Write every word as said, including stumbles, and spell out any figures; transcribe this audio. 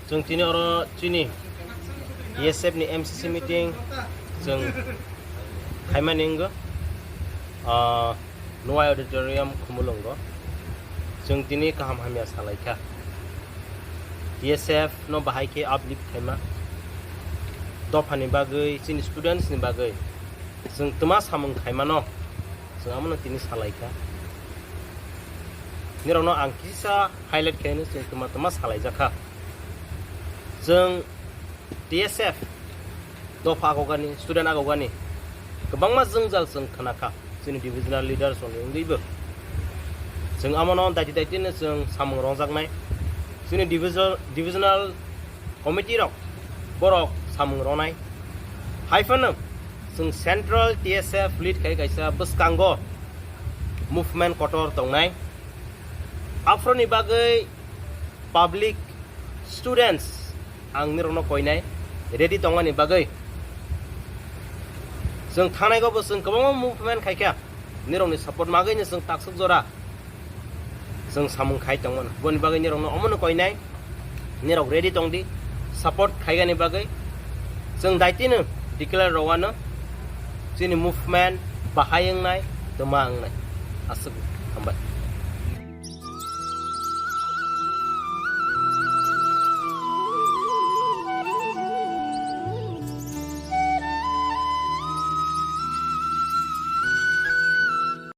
Chwng tini oro chini T S F ni M C C meeting chwng khaimani wngkha, ah, Nuwai Auditorium Khumulwngo. Chwng tini kaham hamya salaikha. T S F no bahai khe uplift khaima. Dophani bagwi, chini students ni bagwi chwng twma samung khaimano chwng amono tini salaikha. Nirokno ang kisa highlight khaino chwng twma twma salaijakha. Chwng T S F dopha agogani, student agogani kwbangma jwngjal chwng khnakha chini divisional leaders rokni wngwibo. Chwng amono daiti daitino chwng samung rongjaknai. Chini division, divisional committee rok borok samung ronai. Hai phano chwng central T S F lead khai kaisa bwskango movement kotor tongnai. Aphuruni bagwi public, students, ang nirokno koinai ready tongmani bagwi. Chwng thangnai go bo chwng kwbangma movement khaikha, nirokni support magwino chwng taksuk jora chwng samung khai tongmano. Boni bagwi nirokno omono koinai, nirok ready tongdi, support khaigani bagwi. Chwng daitino declare rowano chini movement bahai wngnai, twma wngnai. Aswk, hambai.